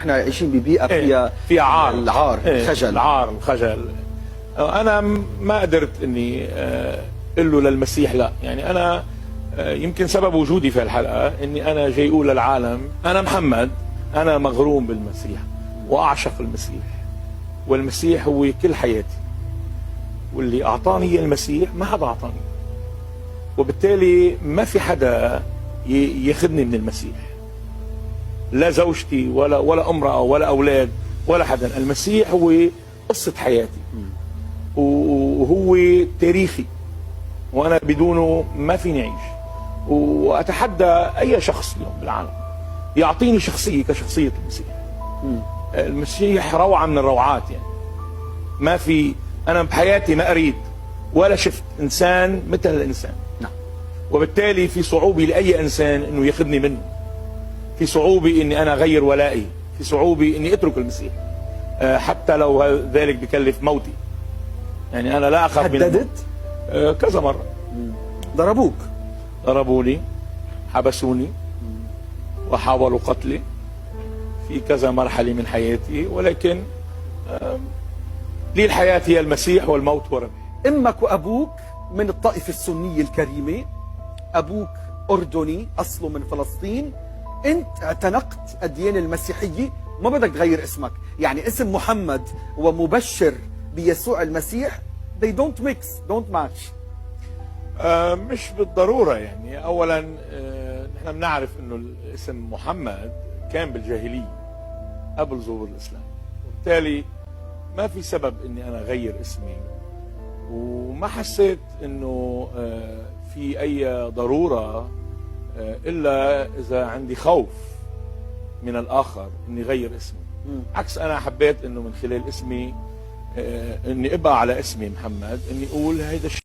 نحن عايشين ببيئه فيها فيها عار. العار، إيه، الخجل. العار، الخجل. انا ما قدرت اني اقول له للمسيح لا. يعني انا يمكن سبب وجودي في الحلقة اني انا جاي اقول للعالم: انا محمد، انا مغروم بالمسيح واعشق المسيح، والمسيح هو كل حياتي، واللي اعطاني إياه المسيح ما حدا اعطاني، وبالتالي ما في حدا ياخذني من المسيح، لا زوجتي ولا امرأة ولا اولاد ولا حدا. المسيح هو قصة حياتي وهو تاريخي، وانا بدونه ما فيني اعيش. واتحدى اي شخص اليوم بالعالم يعطيني شخصية كشخصية المسيح. المسيح روعة من الروعات، يعني ما في، انا بحياتي ما قريت ولا شفت انسان مثل الانسان. وبالتالي في صعوبة لأي إنسان إنه ياخذني منه، في صعوبة إني أنا أغير ولائي، في صعوبة إني أترك المسيح، حتى لو ذلك بكلف موتي. يعني أنا لا أخاف من الموت. هددت؟ كذا مرة. ضربوك؟ ضربوني، حبسوني، وحاولوا قتلي في كذا مرحلة من حياتي، ولكن لي الحياة هي المسيح والموت هو ربح. امك وابوك من الطائفة السنية الكريمه، ابوك اردني اصله من فلسطين. انت اعتنقت الديانة المسيحيه، ما بدك تغير اسمك، يعني اسم محمد ومبشر بيسوع المسيح they don't mix، don't match. مش بالضرورة. يعني أولا نحن بنعرف أنه الاسم محمد كان بالجاهلية قبل ظهور الإسلام، وبالتالي ما في سبب أني أنا أغير اسمي، وما حسيت أنه في أي ضرورة إلا إذا عندي خوف من الآخر أني غير اسمي. عكس، أنا حبيت أنه من خلال اسمي، أني أبقى على اسمي محمد، أني أقول هيدا الشيء.